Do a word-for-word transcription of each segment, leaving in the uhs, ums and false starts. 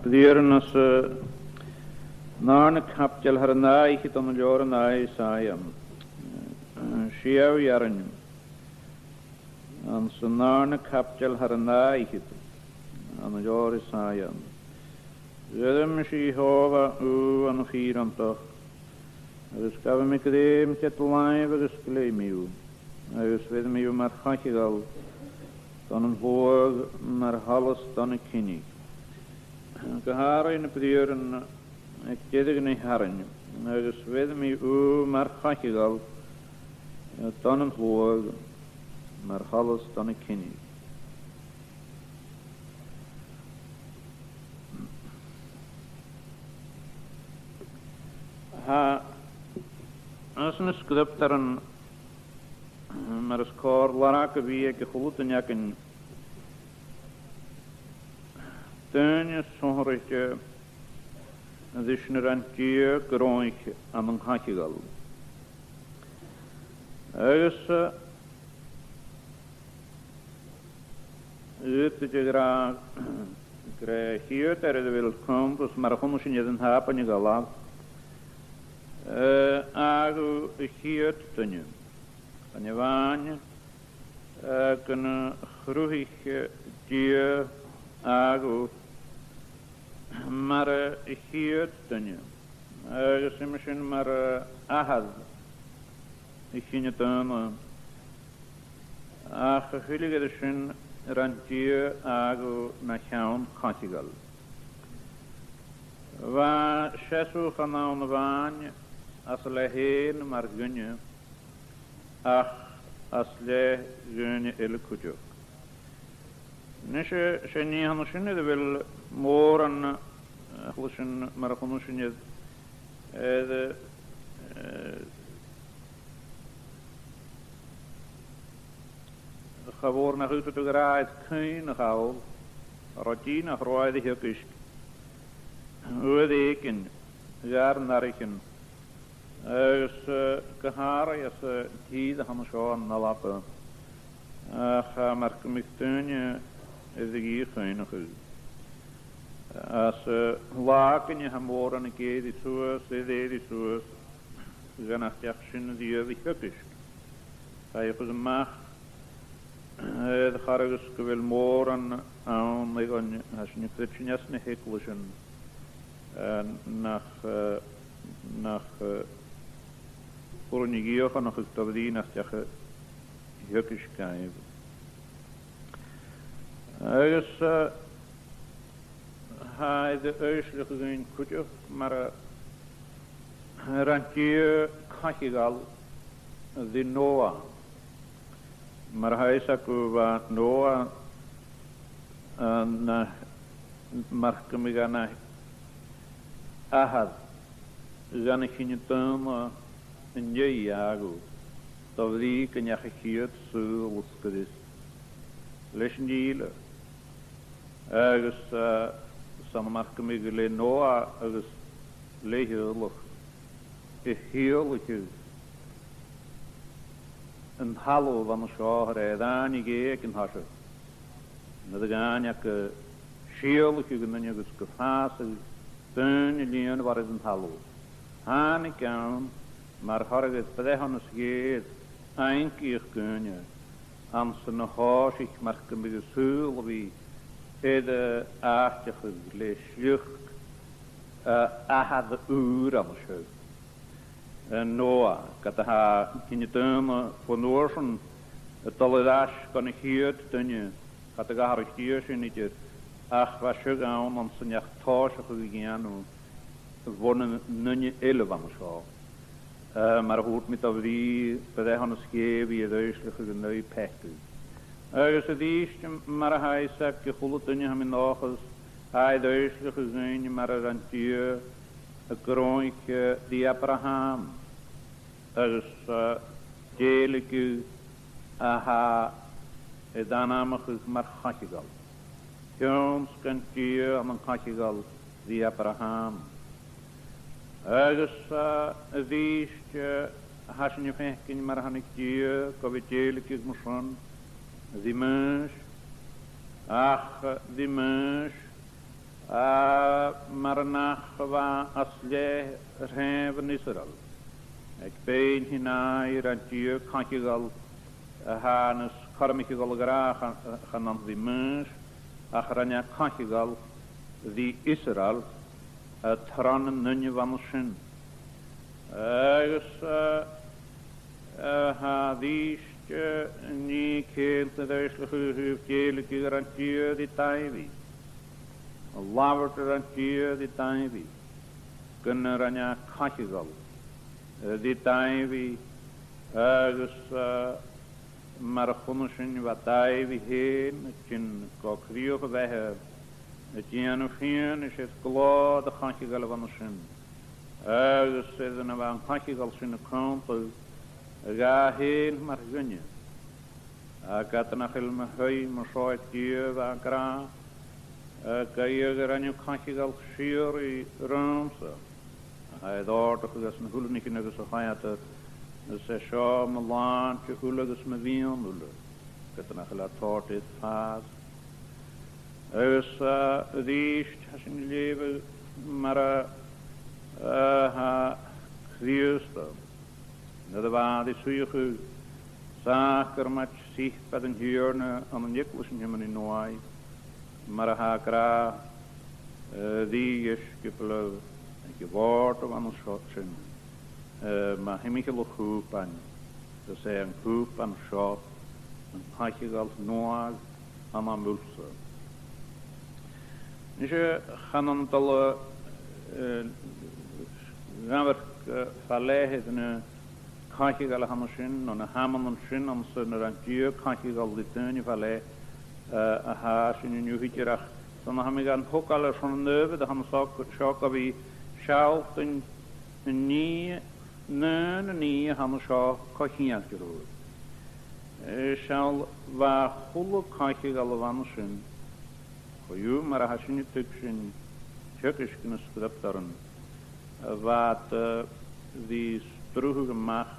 Dìreach anns, eh, an dàrna caibideil thar an dà fhichead ann an leabhar an Athar Isaiah. Eh, sìos a dh'fhearann. Anns an dàrna caibideil thar an dà fhichead ann an leabhar Isaiah. Dh'fhuirim-sa Iehòbhah, ugh an fhìreantachd, agus ghabh mi grèim de do làimh agus ghleidh mi thu, agus bheir mi thu mar chaithe-ghal don an t-sluagh, mar sholas don a' chinnidh. Gu h-àraidh na briathran aig deireadh na h-earrainn, agus bheir mi thu mar chaithe-ghal don an t-sluagh, mar sholas don a' chinnidh. Tha anns na sgriobtairean, mar as còir lorg a bhith aig a h-uile duine againn, daoine sònraichte ris na rinn Dia gnothaichean an chaithe-ghal. Agus, eh, Dh'fhaodadh tu a ràdh gur e a' chiad fhear air a bheil cunntas mar a chunnaic sinn air an t-Sàbaid a dh'fhalbh, eh, a dh'fhalbh a' chiad duine. Chan e a-mhàin, eh, gun do chruthaich Dia a dh'fhalbh mar a' chiad duine, agus uime sin mar, eh, athair a' chinne-daonna, ach a thuilleadh air sin rinn Dia a dh'fhalbh na cheann-chaithe-ghal. Bha seasamh chan ann a-mhàin às a leth fhèin mar dhuine, ach às leth dhaoine eile cuideachd. A-nis, eh, 's e an nì cheana sin air a bheil mòran, eh, a chluinneas sinn mar a chunnaic sinn air, air, eh, cha mhòr nach fhaodadh tu a ràdh air cuimhne a chall, a ràdh dìreach nach robh e air a theagasg uair èiginn dhar n-athraichean, agus, eh, gu h-àraidh anns an tìr a th' ann an seo, an Alba, ach, eh, mar gum biodh daoine air a dhìochuimhneachadh. Anns, eh, latha againne tha mòran ag èirigh suas, ag èirigh suas, gun nach deach sin a-riamh a theagasg. Tha e a' cur a-mach, eh, air chor agus gu bheil mòran ann a dh'fhaodadh, tha sinn a' creidsinn anns na h-eaglaisean, eh, nach, eh, nach, eh, urrainn a dhìochuimhneachadh do bhrìgh nach deach a theagasg dhaibh. Agus, eh, tha e air fhoillseachadh dhuinn cuideachd mar a rinn Dia caithe-ghabhail ri Noah. Mar a tha fhios agaibh, bha Noah, eh, na, mar gum biodh e na athair dhan a' chinne-daonna an dèidh a dhol do bhrìgh gun deach a' chiad saoghal a sgrìobhadh leis an Fhìdhlear. Agus, eh, 's ann mar gum biodh le Noah agus le teaghlach a thiodhlaiceadh an talamh an seo, a ràinig e aig an toiseach, nuair a dh'fhàg e gu sìolachadh an duine agus gum fàsadh daoine lìonmhor air an talamh. Thàinig ann mar thoradh air breitheanas Dhè air aingidheachd dhaoine, anns na tòisich mar gum biodh an saoghal a bhith air, eh, àiteachadh le sliochd, eh, athar ùr an seo, eh, Noah, ged a tha an chinne-daonna bhon uair sin a' dol air ais gun a' chiad duine, cha do dh'atharraich Dia sin idir, ach bha seo ann anns an deach tòiseachadh a dhèanamh bhon an, an duine eile an seo. Eh, mar a thuirt mi, do bhrìgh breitheanas Dhè a bhith air fhoillseachadh an aghaidh peacaidh. Agus a-rithist, mar a tha fhios aig a h-uile duine, tha mi an dòchas, tha e air fhoillseachadh dhuinn mar a rinn Dia a' gnothaichean ri Abraham, agus, eh, dèiligeadh a tha air ainmeachadh mar chaithe-ghabhail. Thionndaidh Dia an caithe-ghabhail ri Abraham. Agus, eh, a-rithist, eh, tha sinn a' faicinn mar a thàinig Dia gu bhith dèiligeadh mar sin ri Maois, ach, eh, ri Maois, A, mar nach robh às leth rèamhan Israel, aig beinn Shìnai, ron Dia caithigeadh a tha nas cothromaiche a dhol a ràdh chan, chan ann ri Maois, ach ron e caithigeadh ri Israel, a, tron an duine bh' ann an sin. Agus, a, a, tha a-rithist, a, nì ceudna de dh'fhoillseachadh a thaobh dèiligeadh ron Dia ri Daibhidh. An labhairt ron Dia ri Daibhidh, gun do rinn e caithigeadh, a, ri Daibhidh, agus, a, mar a chunnaic sinn, bha Daibhidh fhèin a' tighinn gu crìoch a bheatha, a' dèanamh fianais air glòir a' chaithigeil a bh' ann an sin. Agus air na bha an caithigeil sin a' cunntadh, a, dha fhèin mar dhuine. Ach ged nach eil mo thaigh mar seo aig Dia, bha e ag ràdh, a, gidheadh a rinn thu caithigeil sìorraidh riumsa, a tha air òrdachadh às na h-uile nithean agus a choimheadas, is e seo mo shlàinte uile agus mo mhiann uile, ged nach eil e a' toirt air fàs. Agus, a, a-rithist, tha sinn a' leughadh mar a, a, tha Crìosd, nuair a bha e air suidheachadh sàcramaid suipear an Tighearna ann an Eaglais an Tiomnaidh Nuaidh, mar a tha e ag ràdh, a, ri dheisciobail aig a' bhòrd a bh' ann an seo sin, a, ma thimcheall a' chùbain, is e an cùban seo an caithigeil nuadh ann am mullsa. Nise, chan ann a' dol a, a, dh'amharc, a, fa leth air na caithigeil a th' ann an sin, no na h-amannan sin anns an do rinn Dia caithigeil ri daoine fa leth, a, a tha sinn an-diugh idir, ach 's ann a tha mi gan togail airson an adhbhar a th' ann an seo, seo gu bhith sealltainn an nì, na, na nì a th' ann an seo co-cheangailte riutha. A, seall, bha a h-uile caithigeil a bh' ann an sin, co-dhiù mar a tha sinne a' tuigsinn, teagasg nan Sgriobtairean, a bha iad, a, ri sruthadh a-mach,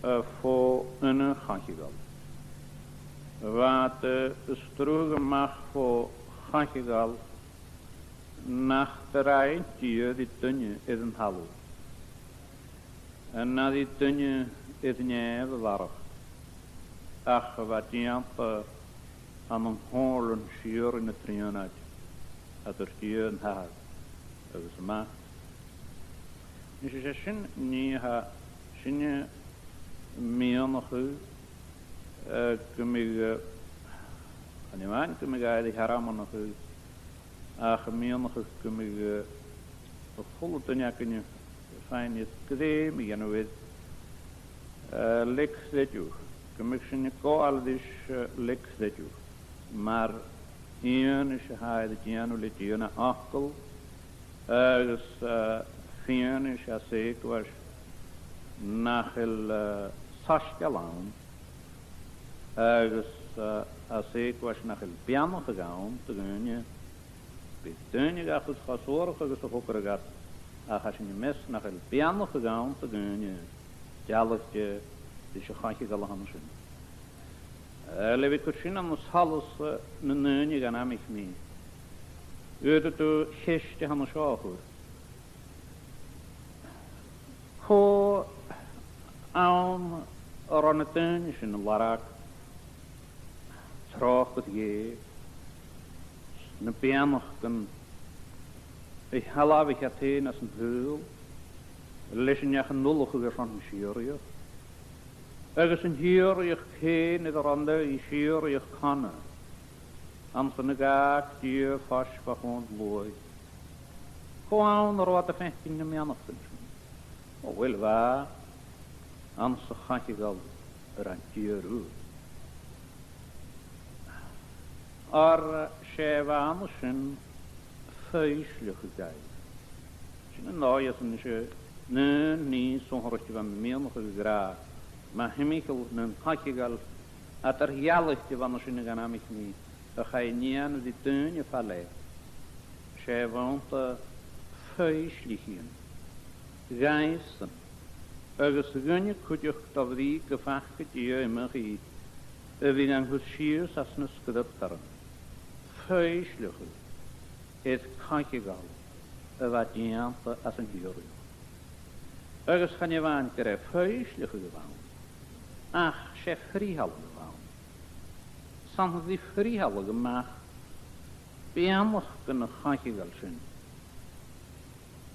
a, fo aon chaithigeil. A bha iad, a, a' sruthadh a-mach fo chaithigeil nach do rinn Dia ri duine air an talamh, a, na ri duine air nèamh a bharrachd, ach a bha dèanta ann an comhairlean sìorraidh na Trianaid, eadar Dia an t-Athair agus am Mac. Nise, 's e sin nì a tha sinne a' miannachadh, a, gum bi, a, chan e a-mhàin gum bi e air a shearmonachadh, ach a' miannachadh gum bi, a, a h-uile duine againne a' faighinn air grèim a dhèanamh air, a, le creideamh, gum bi sinn a' gabhail ris, a, le creideamh, mar fhianais a tha e air a dhèanamh le Dia na fhacal, agus, a, fianais às eugmhais nach eil, a, soisgeul ann, agus, a, às eugmhais nach eil beannachadh ann do dhaoine. Bidh daoine ga chur cho suarach agus a thogradh iad, ach tha sinn am meas nach eil beannachadh ann do dhaoine, dealaichte ris a' chaithigeil a th' ann an sin. A, le bhith a' cur sin ann an solas, a, nan daoine dhan amaic mi, dh'fhaodadh tu cheist a th' ann an seo a chur. Cò ann a ron na daoine sin a lorg tròcair Dhè, na beannachdan a shealbhaich iad fhèin às an t-saoghal, leis an neach a dh'ullachadh airson an sìorraidheachd, agus an t-sìorraidheachd fhèin air a bhith sìorraidheachd cona, anns an do dh'fhàg Dia fois fa chomhair an t-sluaigh. Cò ann a robh iad a' faicinn na beannachdan sin? O uill, bha, anns a' chaithigeil a rinn Dia riutha. Oir 's e a bh' ann an sin foillseachadh dhaibh. Sin an dòigh as an e seo, na nì sònraichte a bha mi a' miannachadh ag ràdh, ma thimcheall nan caithigeil eadar-dhealaichte a bh' ann an sin dhan amaic mi, a chaidh a dhèanamh ri daoine fa leth, 's e a bh' annta foillsichean, ghaisgean, agus dhuinne cuideachd do bhrìgh gu faca Dia iomchaidh a bhith gan cur sìos às na Sgriobtairean. Foillseachadh. air coitheagal a bha dèanta às an t-saoghal. Agus chan e a-mhàin gur e foillseachadh a bh' ann, ach 's e frithealadh a bh' ann. 'S ann a bha e a' frithealadh a-mach beannachd na coitheagal sin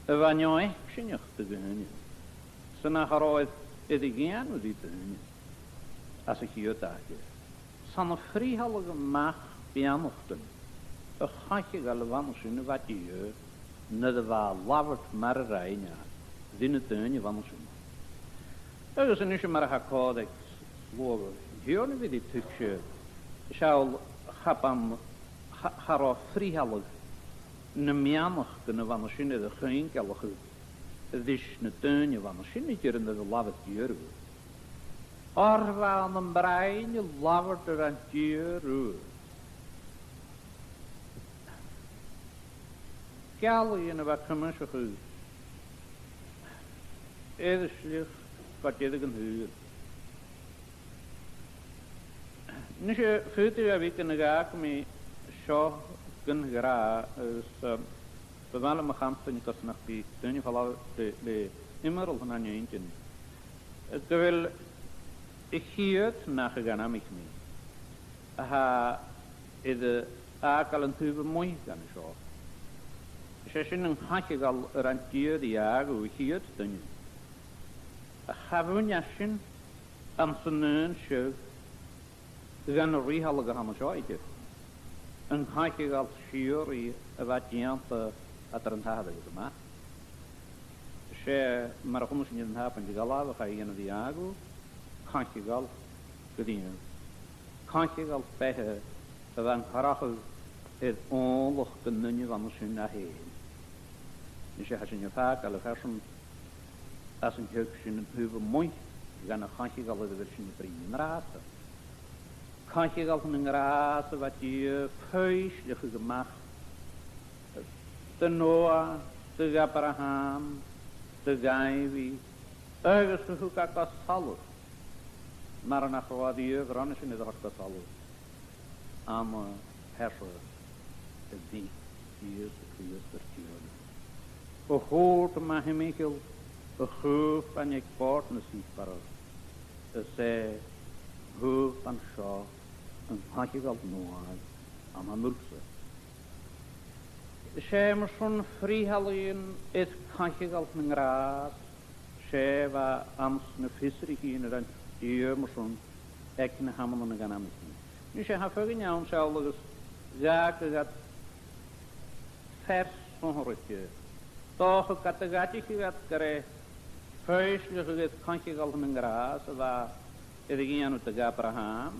a bha neo-fheumail do dhaoine, 's nach robh iad air a dhèanamh ri daoine às a' chiad aithghearr. 'S ann a' frithealadh a-mach beannachdan a' choitheagail a bh' ann an sin a bha Dia, nuair a bha e a' labhairt mar a rinn e ri na daoine a bh' ann an sin. Agus a-nis mar a tha còir aig sluagh an Tighearna a bhith ri tuigse, seall, cha b' ann, cha, cha robh frithealadh nam beannachdan a bh' ann an sin air a chuingealachadh ris na daoine a bh' ann an sin idir nuair a labhair Dia riutha. Oir bha e nam broinn a labhairt air an Dia riutha. Geallaidhean a bha a' cuimseachadh èirislich gu deireadh an t-saoghail. Nise, faodaidh e a bhith gun a dh'fhàg mi seo gun ghràdh, agus, eh, bu mhath leam a chantainn gus nach bi daoine a' falbh le, le iomradh nan inntinn, gu bheil a' chiad neach a dh'ainmich mi, a tha air fhàgail an taobh a-muigh dhen seo. 'S e sin an coitheagal a rinn Dia ri fhàgail a' chiad duine. Ach cha bhuin e sin anns an aon seagh dhen fhrithealadh a th' ann an seo idir. An coitheagal sìorraidh a bha dèanta eadar an t-Athair agus a Mhac. 'S e mar a chunnaic sinn air an t-Sàbaid a dh'fhalbh a chaidh a dhèanamh ri fhàgail, coitheagal gu dearbh. Coitheagal beatha a bha an crochadh air ònlachd an duine a bh' ann an sin e fhèin. Nise, tha sinn a' fàgail a' phearsan às an t-seagh sin an taobh a-muigh dhen a' choitheagal air a bheil sinn a' bruidhinn an-dràsta. Coitheagal nan gràs a bha Dia a' foillseachadh a-mach do Noah, do dh'Abraham, do Dhaibhidh, agus a thug e gu solas, mar nach robh e riamh roimhe sin air a thoirt gu solas, ann am pearsa a mhic Ìosa Crìosd ar Tighearna. A chùirt ma thimcheall a chaochail aig bòrd na sgìre, is e a chaochail an seo an coitheagal nuadh ann am mullach-sa. 'S e mar sin frithealadh air coitheagal nan gràs, 's e a bha anns na fiosraichean a rinn Dia mar sin aig na h-amannan a dh'ainmich mi. Nise, tha feadhainn ann, seall, agus dh'fhàg iad fear sònraichte. 'S dòcha gun do dh'aidicheadh iad gur e foillseachadh air coitheagal nan gràs a bha air a dhèanamh do dh'Abraham,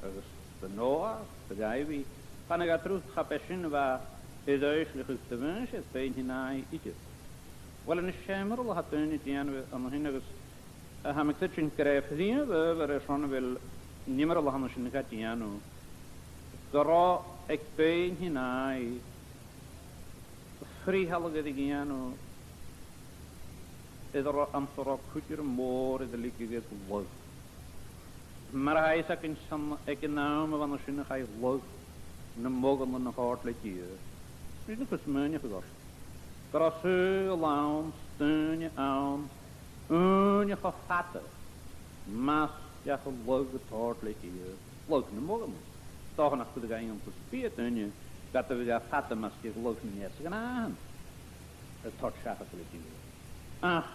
agus do Noah, do Dhaibhidh, chan eil e drùidhteach, cha b' e sin a bha air fhoillseachadh do Mhoisès, beinn Shìnai idir. Uill, a-nis, 's e iomrall a tha daoine a' dèanamh an sin, agus, eh, tha mi a' creidsinn gur e a' phrìomh adhbhar airson a bheil an iomrall a th' ann an sin ga dhèanamh, gun robh aig beinn Shìnai frithealadh air a dhèanamh air an robh, anns an robh cuideam mòr air a leigeil air lagh. Mar a tha fhios againn-sa, aig an àm a bh' ann an sin chaidh lagh nam modhanan a thoirt le Dia. Is na cus maoineach a ghost. Gun robh saoghal ann, 's daoine ann, ùine cho fada, mas deach an lagh a thoirt le Dia, lagh nam modhanan. 'S dòcha nach cuireadh e iongantas bìdh air daoine ged a bhiodh e fada mas deach lagh nan easa-ghnàthan a thoirt seachad le Dia. Ach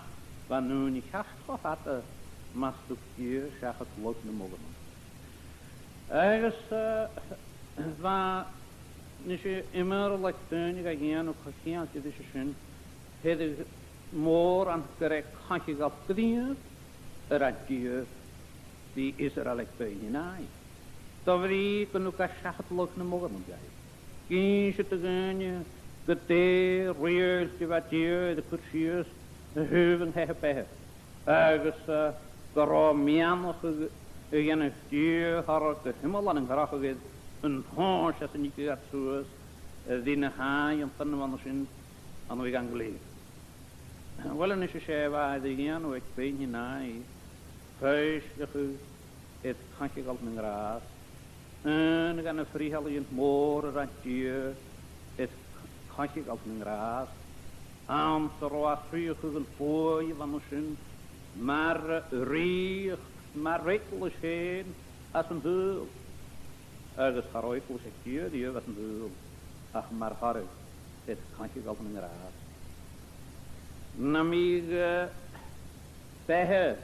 bha an ùine cheart cho fada mas tug Dia seachad lagh nam modhanan. Agus, eh, bha, nise, iomrall aig daoine ga dhèanamh co-cheangailte ris sin, tha e mòran gur e coitheagal gnìomh a rinn Dia ri Israel aig beinn Shìnai. Do bhrìgh gun tug e seachad lagh nam modhanan dhaibh. Ag innse do dhaoine gu dè a' riaghailt a bha Dia air a cur sìos a thaobh an taigh-beatha. Agus, eh, gun robh am beannachadh a dhèanadh Dia orra gu h-iomlan an crochadh air an tomhas às an tigeadh iad suas, eh, ri na h-àighean a bh' ann an sin, ann an Bheinn Gleann. Uill, a-nis, 's e a bha air a dhèanamh aig beinn Shìnai, foillseachadh air coitheagal nan gràs, aon de na frithealaidhean mòra a rinn Dia air, Chaidh a' ghabhail nan gràs, anns an robh e a' suidheachadh an t-sluaigh a bh' ann an sin, mar rìoghachd, mar eaglais fhèin às an t-saoghal. Agus cha robh eaglais aig Dia a-riamh às an t-saoghal, ach mar thoradh air chaidh a' ghabhail nan gràs. Nam biodh, eh, beatha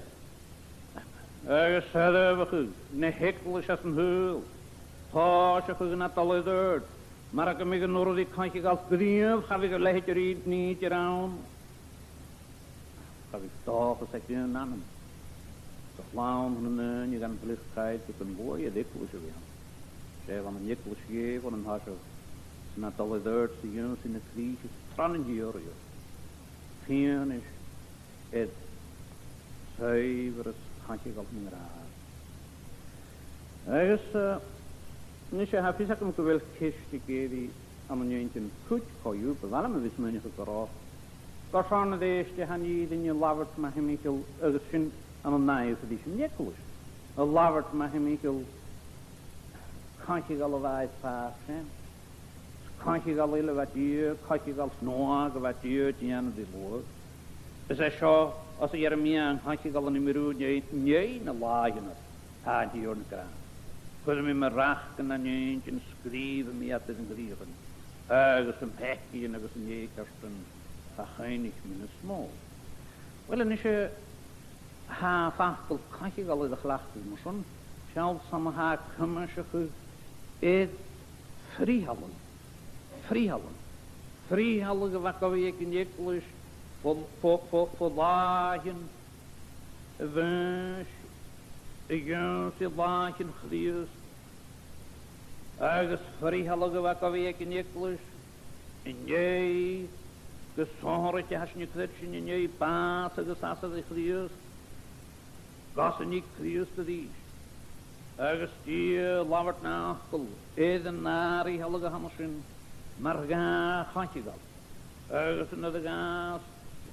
agus soirbheachadh na h-eaglais às an t-saoghal, tòiseachadh na dol air adhart, mar gum biodh an uiread ri chaidh a' ghabhail gnìomh, cha bhiodh a leithid a rì-, nì idir ann. Cha bhiodh dòchas aig aon anam sa chlann nan daoine dhan bhliadhna chaidh gun luaidh eaglais a bhith ann. 'S e bh' ann an eaglais Dhè bhon an toiseach, 's na dol air adhart 's a dh'ionnsaigh na crìche tron t-sìorraidheachd. Fianais air saidhbhreas chaidh a' ghabhail nan gràs. Agus, eh, a-nis, tha fios agam gu bheil ceist ag èirigh ann an inntinn cuid co-dhiù, bu mhath leam a bhith a' smaoineachadh gu robh. Gur ann a-rèist a tha an fhìrinn a' labhairt mu thimcheall agus sin ann an naidheachd a bhith san eaglais. A' labhairt mu thimcheall caithe-ghoil a bha air fàs sin. Caithe-ghoil eile a bha Dia, caithe-ghoil 's Noah a bha Dia a' dèanamh ri luath. Is e seo, às a' Ieremia, an caithe-ghoil a nì mi riut an dèidh, an dèidh na làithean a tha an Tighearna ag ràdh. Cuiridh mi mo reachdan nan inntinn, sgrìobhaidh mi iad air an chrìochan. Agus am peacaidhean agus an èiceartan, cha chuimhnich mi nas motha. Uill, a-nis, eh, tha facal caithe-ghoil air a chleachdadh mar sin, seall 's ann a tha e a' cuimseachadh air frithealadh. Frithealadh. Frithealadh a bha gu bhith aig an eaglais bho, bho, bho, bho làithean a' Mhùs, a dh'ionnsaigh làithean Chrìosd, agus frithealadh a bha gu bhith aig an eaglais an dèidh, gu sònraichte tha sinn a' creidsinn, an dèidh bàs agus fhàsachadh Chrìosd, gus an tig Crìosd a-rithist. Agus Dia a' labhairt na fhacal air an ath fhrithealadh a th' ann an sin, mar gum biodh caithe-ghoil. Agus an uair a ghabhas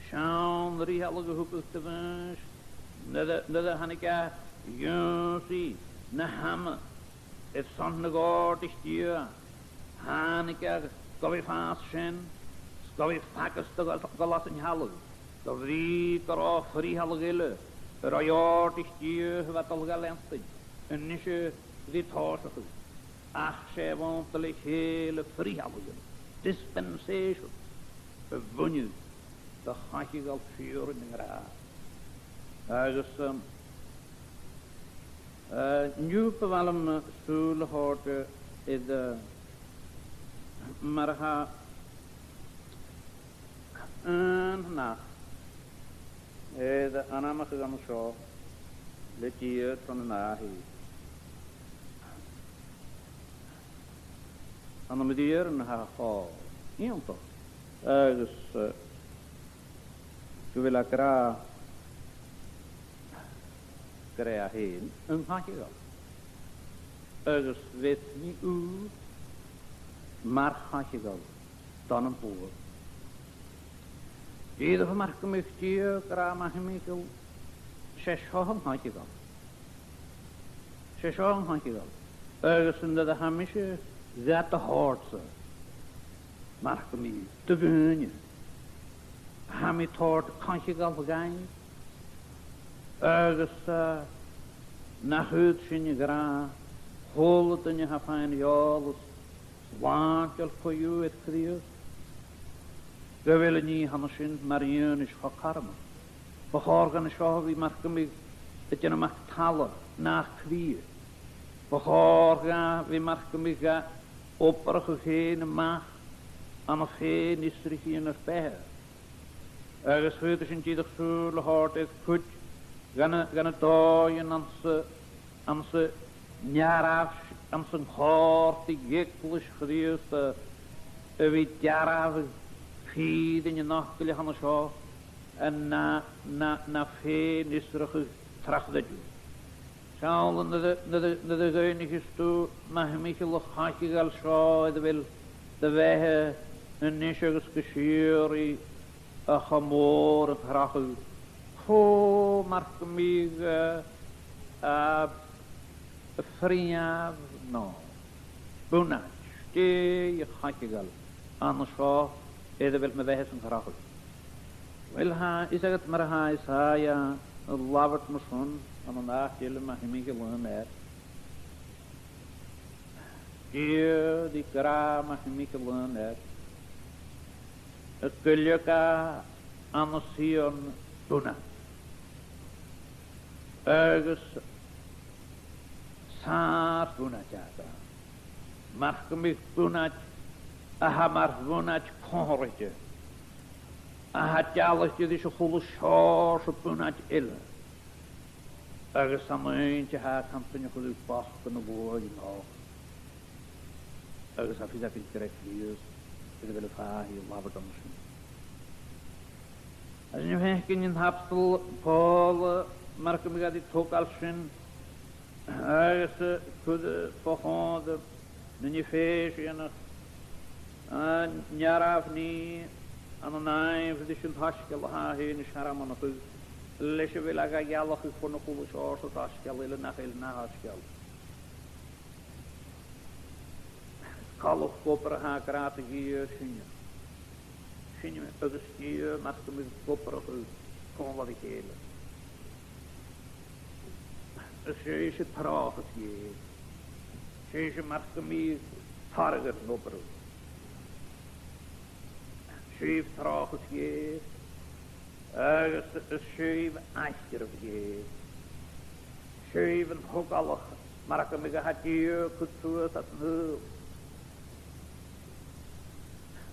seann fhrithealadh a thogadh do Mhùs, nuair a, nuair a thàinig e a dh'ionnsaigh na h-ama airson na dh'òrdaich Dia, thàinig e gu bhith a' fàs sin, 's gu bhith a' fàgail a' dol, dol às an t-sealladh, gu bhith gu robh frithealadh eile, a robh e òrdaich Dia a bha a' dol ga leantainn, a-nise ri tòiseachadh. Ach 's e a bh' annta le chèile frithealadh, dispensation, a bhuineadh do chaithe-ghoil fìor nan gràs. Agus, um, eh, an-diugh bu mhath leam, eh, sùil a thoirt, eh, air, eh, mar a tha an neach air ainmeachadh an seo le Dia tron an Athair. Ainm Dhè air an tha cho iongantach agus, eh, gu bheil e ag ràdh gur e e fhèin an caithe-ghoil. Agus bheir mi ùidh mar chaithe-ghoil don t-saoghal. Dìreach mar gum biodh Dia ag ràdh ma thimcheall, 's e seo an caithe-ghoil. 'S e seo an caithe-ghoil. Agus an uair a tha mise ga toirt-sa, mar gum biodh, do dhaoine, tha mi toirt caithe-ghoil dhaibh, agus, eh, nach urrainn dhuinn a ràdh, a h-uile duine a tha a' faighinn eòlas, slàinteil co-dhiù air Crìosd, gu bheil an nì a th' ann an sin mar fhianais cho cothromach. Bu chòir dhan a seo a bhith mar gum biodh a' dèanamh a-mach talla na cridhe. Bu chòir dha a bhith mar gum biodh ga obrachadh fhèin a-mach ann am fèin-fhiosrachadh ar beatha. Agus faodaidh sinn dìreach sùil a thoirt air cuid dha na, dha na dòighean anns a, anns an dearbh, anns an còrdaidh eaglais Chrìosd a, a bhith dearbhadh fìrinn an fhacail a th' ann an seo, na, na, na fèin-fhiosrachadh tra-chreideamh. Seall, nuair a, nuair a, nuair a dh'fhaighnich thu ma thimcheall a' chaithe-ghoil seo air a bheil do bheatha a-nis agus gu sìorraidh a' cho-mòr a' crochadh, cò mar gum biodh, eh, eh, a' phrìomh, no, bunaid, stèidh a' chaithe-ghoil an seo, air a bheil mo bheatha-sa an crochadh. Uill, tha fhios agad mar a tha Isaiah a' labhairt mar sin ann an àite eile mu thimcheall aon uair. Dia ag ràdh mu thimcheall aon uair, gu leig e ann an Sion bunaid, agus sàr-bhunaid e, mar gum biodh bunaid a tha mar bhunaid comharraide, a tha dealaichte ris a h-uile seòrsa bunaid eile. Agus 's ann innte a tha e ag ràdh gun cuireadh bochd na bhuaidh an-àirde. Agus tha fios againn gur e Crìosd air a bheil am fàidh a' labhairt an sin. Agus nì fhaicinn an t-abstol Pòl, mar gum biodh e a' togail sin, agus, eh, cuid, eh, bho chomhair, eh, nan Ephesianach, eh, an dearbh nì ann an aimhreit an t-soisgeil a tha e fhèin a' searmonachadh, leis a bheil e ga ghealachadh bhon a h-uile seòrsa soisgeul eile nach eil na soisgeul. Is coltach gu obair a tha e ag ràdh do Dhia sinne. Sinne agus Dia, mar gum biodh ag obrachadh còmhla ri chèile. Is e seo tròcair Dhè. 'S e seo mar gum biodh tarraing air an obair. 'S e seo tròcair Dhè. Agus is e seo aithghearr Dhè. 'S e seo an togalach mar gum biodh a tha Dia a' cur suas às an t-saoghal.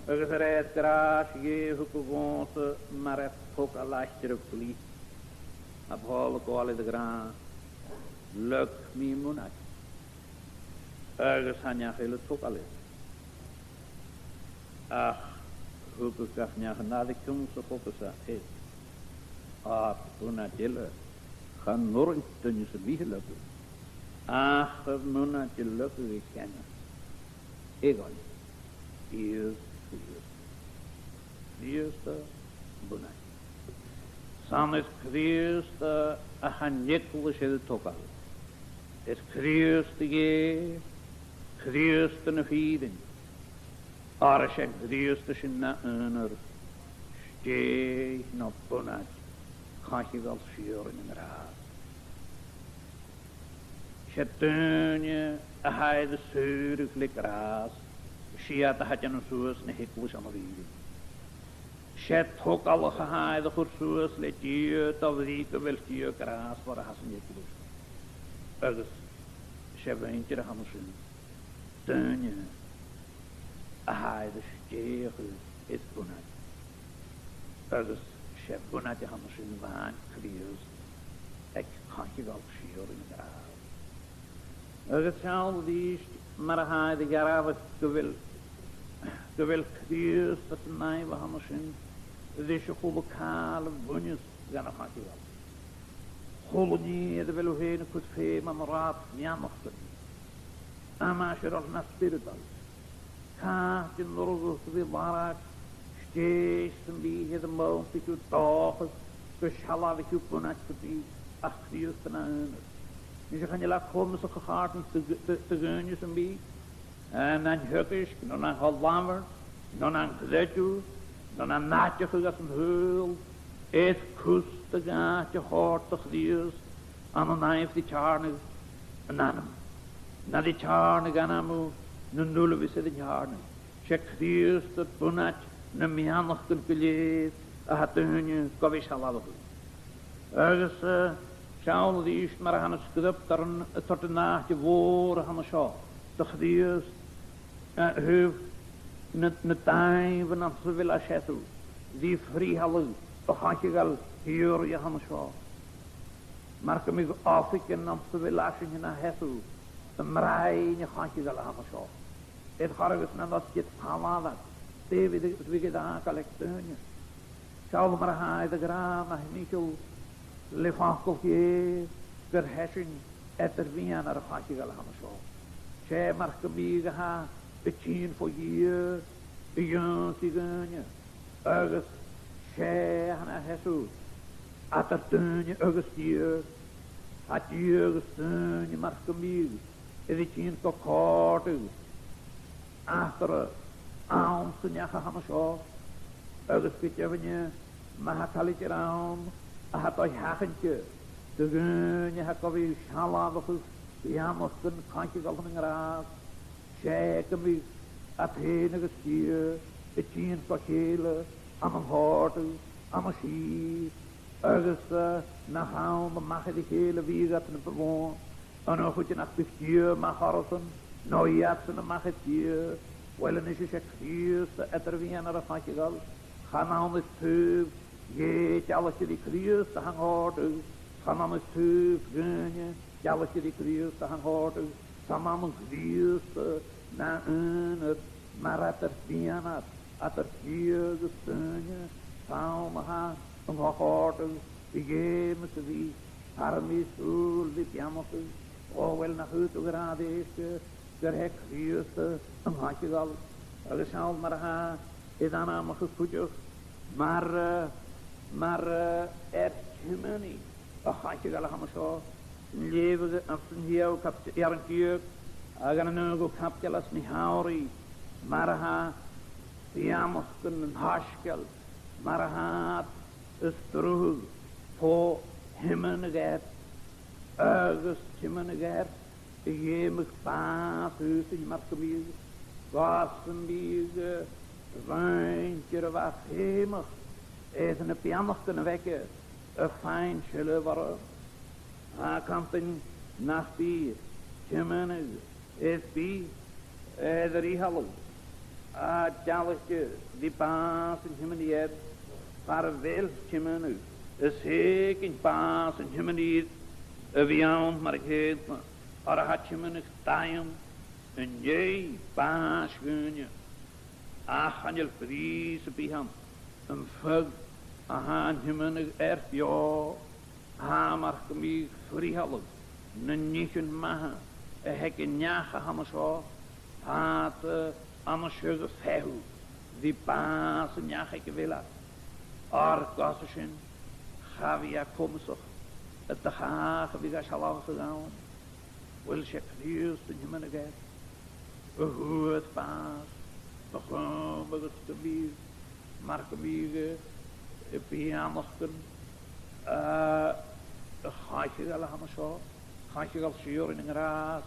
Agus a rèir gràis Dhè a thugadh dhòmhsa mar a thog e làidir gu leth, tha Pòl a' gabhail air a ràdh, leig mi am bunaid, agus chan eil neach eile a' togail air. Ach thugadh gach neach an aire cionn 's a thogas e air. Ach bunaid eile chan urrainn duine sam bith a leigeil, ach am bunaid a leagadh e cheana. Eadhon, Ìosa Crìosd. Crìosd am bunaid. 'S ann air Crìosd a tha an eaglais air a togail. Air Crìosd Dhè, Crìosd na fìrinn. Oir 's e an Crìosd sin na aonar, stèidh no bunaid coitheanal sìorraidh nan gràs. 'S e daoine a tha air an saoradh le gràs, 's iad a tha a' dèanamh suas na h-eaglais ann am fìrinn. 'S e togalach a tha air a chur suas le Dia, do bhrìgh gu bheil Dia gràsmhor a tha san eaglais. Agus 's e muinntir a th' ann an sin, daoine a tha air an stèidheachadh air bunaid. Agus 's e bunaid a th' ann an sin a bhuineas Crìosd aig coitheanal sìorraidh nan gràs. Agus seall a-rithist mar a tha e air a dhearbhadh gu bheil, gu bheil Crìosd anns an aimhreas a th' ann an sin, ris a h-uile càil a bhuineas dhan a' choitheanal. A h-uile nì air a bheil thu fhèin a' cur feum ann an rathad mheannachdan, aimsir oirnn na spioradail. Càit an urrainn dhut a bhith a' lorg stèidh sam bith air am b' urrainn dhut dòchas gun sealbhaicheadh bunaid sam bith ach Crìosd na aonar. Nise, chan eil e comasach a chàirdean do, do, do dhuine sam bith, eh, nan teagasg, no nan co-labhairt, no nan creideamh, no nan aideachadh às an t-saoghal, air cus de dh'àite a thoirt do Chrìosd ann an aimhreit ri teàrnadh an anam, no ri teàrnadh anam nan uilebheist air an teàrnadh. 'S e Crìosd bunaid nam meannachdan gu lèir a tha daoine gu bhith a' sealbhachadh. Agus, eh, seall a-rithist mar a tha na sgriobtairean a' toirt an àite mhòr a th' ann an seo do Chrìosd, eh, thaobh na, na dàimhean anns a bheil e a' seasamh ri frithealadh a' choitheanail shìorraidh a th' ann an seo. Mar gum biodh oifigin anns a bheil esan fhèin a' seasamh am broinn a' choitheanail a th' ann an seo. Air chor agus nan oifigin talmhainn, dè bhiodh, bhiodh iad a' fàgail aig daoine. Seall mar a tha iad ag ràdh, ma thimcheall, le facal Dhè, gur e esan eadar-mheadhanair a' choitheanail a th' ann an seo. 'S e mar gum biodh a tha a' tighinn bho Dhia a dh'ionnsaigh dhaoine. Agus 's e a tha na sheasamh eadar daoine agus Dia, tha Dia agus daoine mar gum biodh air a tighinn gu còrdadh eatarra anns an each a th' ann an seo, agus gu deimhinne ma tha càil idir ann a tha dol a sheachaint do dhaoine a tha gu bhith a' sealbhachadh beannachdan Chaidh a' Ghàidheal chun an gràs, 's e gum bi iad fhèin agus Dia a' tighinn gu chèile ann an còrdadh, ann an sìth, agus, eh, nach ann a-mach air a chèile a bhiodh iad na bu mhotha, an aon chud nach biodh Dia a-mach orrasan, no iadsan a-mach air Dia. Uill, a-nis, 's e Crìosd eadar-mheadhanair a' Chaidh a' Ghàidheal. Chan ann air taobh Dhè dealaichte ri Crìosd a tha an còrdadh, chan ann air taobh dhaoine dealaichte ri Crìosd a tha an còrdadh, 's ann ann an Crìosd na aonar, mar eadar-mheadhanair eadar Dia agus daoine, 's ann a tha an co-chòrdadh a dh'fheumas a bhith, far am bi sùil ri beannachadh. O uill, nach fhaod thu a ràdh, a Dhia, gur e Crìosd a tha an Caidh a' Ghàidheal. Agus seall mar a tha e air ainmeachadh cuideachd mar, eh, mar, eh, air tiomnadh a' Chaidh a' Ghàidheal a th' ann an seo. An leughadh anns an t-siathamh caibideil, earrann deug, agus an naoidheamh caibideil anns na h-Eabhraidhich, mar a tha beannachdan an t-soisgeil, mar a tha iad a' sruthadh fo thiomnadh air, agus tiomnadh air a dh'fheumadh bàs fhaighinn mar gum biodh, gus am biodh, eh, muinntir a bha feumach air na beannachdan a bh' aige a' faighinn seilbh orra. Tha e a' cantainn nach bi tiomnadh air bith air a fhrithealadh, a' dealaichte ri bàs an tiomnaidh air, far a bheil tiomnadh, is feumaidh bàs an tiomnaidh a bhith ann mar a cheudna, oir tha tiomnadh daingeann an dèidh bàs dhaoine. Ach chan eil prìs sam bith ann am feadh a tha an tiomnadh air beò, tha e mar gum biodh frithealadh nan nithean matha a th' aig an neach a th' ann an seo, tha iad, eh, an seo a' feitheamh ri bàs an neach aig a bheil iad. Oir gus an sin, cha bhi e comasach do chàch a bhith ga sealbhachadh ann. Uill, 's e Crìosd an tiomnadh air, a fhuair bàs a-chum agus gum biodh, mar gum biodh, eh, beannachdan, eh, a' Chaidh a' Ghàidheal a th' ann an seo, Chaidh a' Ghàidheal Shìorain an gràs,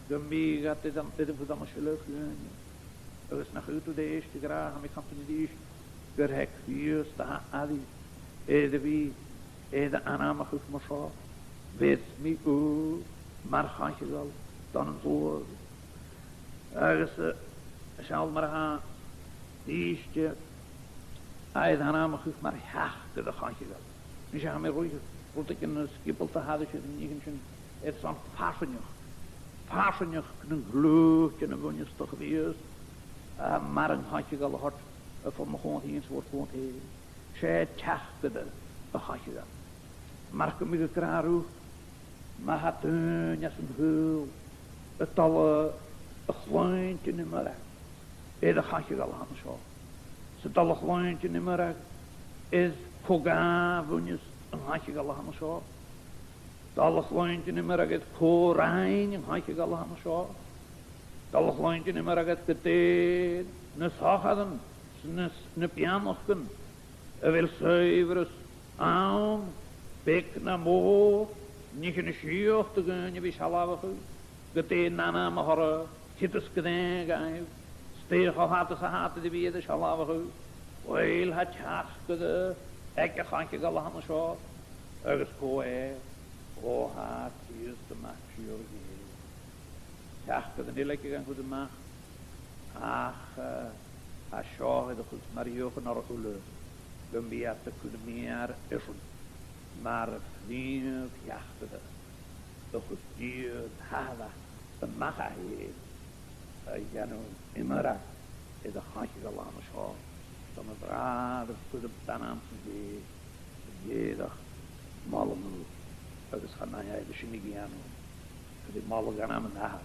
gum biodh iad air an, air an cur ann an seilbh dhaoine. Agus nach fhaod thu d' èisteachd ag ràdh, tha mi a' cantainn a-rithist, gur e Crìosd a tha airidh air a bhith air ainmeachadh mar seo, bheir mi ùr mar Chaidh a' Ghàidheal don t-sluagh. Agus, eh, seall mar a tha Crìosd air ainmeachadh mar Sheachdad a' Chaidh a' Ghàidheal. Nise, tha mi a' ruith rudeigin nas sgiobalta a tha sin, an nithean sin, airson farsaingeachd, farsaingeachd nan cliùitean a bhuineas do Chrìosd, eh, mar an Caidh a' Ghàidheal a thoirt, eh, far mo chomhair fhìn 's far mo chomhair fhèin. 'S e Seachdad a' Chaidh a' Ghàidheal. Mar gum biodh ag ràdh riut, ma tha daoine às an t-saoghal a' dol a, a chluinntinn iomradh air a' Chaidh a' Ghàidheal a th' ann an seo, 's a' dol a chluinntinn iomradh air cò dha bhuineas an Caidh a' Ghàidheal a th' ann an seo, dol a chluinntinn iomradh air cò rinn an Caidh a' Ghàidheal a th' ann an seo, dol a chluinntinn iomradh air gu dè na sochairean 's na, na beannachdan a bheil saidhbhreas ann, beag no mòr, nithean a' sitheadh do dhaoine a bhith a' sealbhachadh, gu dè an t-ainm a th' orra, ciod as gràin dhaibh, 's dè cho fada 's a tha iad air a bhith air a shealbhachadh. Uill, tha Seachdad aig a' Chaidh a' Ghàidheal a th' ann an seo, agus cò e? O, tha Crìosd a-mach sìor Dhè. Seachdad an uile aige gan cur a-mach, ach, eh, tha seo air a chur mar dheagh chunnart orra uile, gum bi iad a' cur meur airson, mar a' phrìomh sheachdaire, a chuir Dia an t-Athair a-mach e fhèin, a dhèanamh iomradh air a' Chaidh a' Ghàidheal a th' ann an seo, don a' bhràthair a chuir an t-ainm san Dè, a dh'fheuch moladh, agus chan fhaigh e sin a dhèanamh, gur e moladh ainm an Athar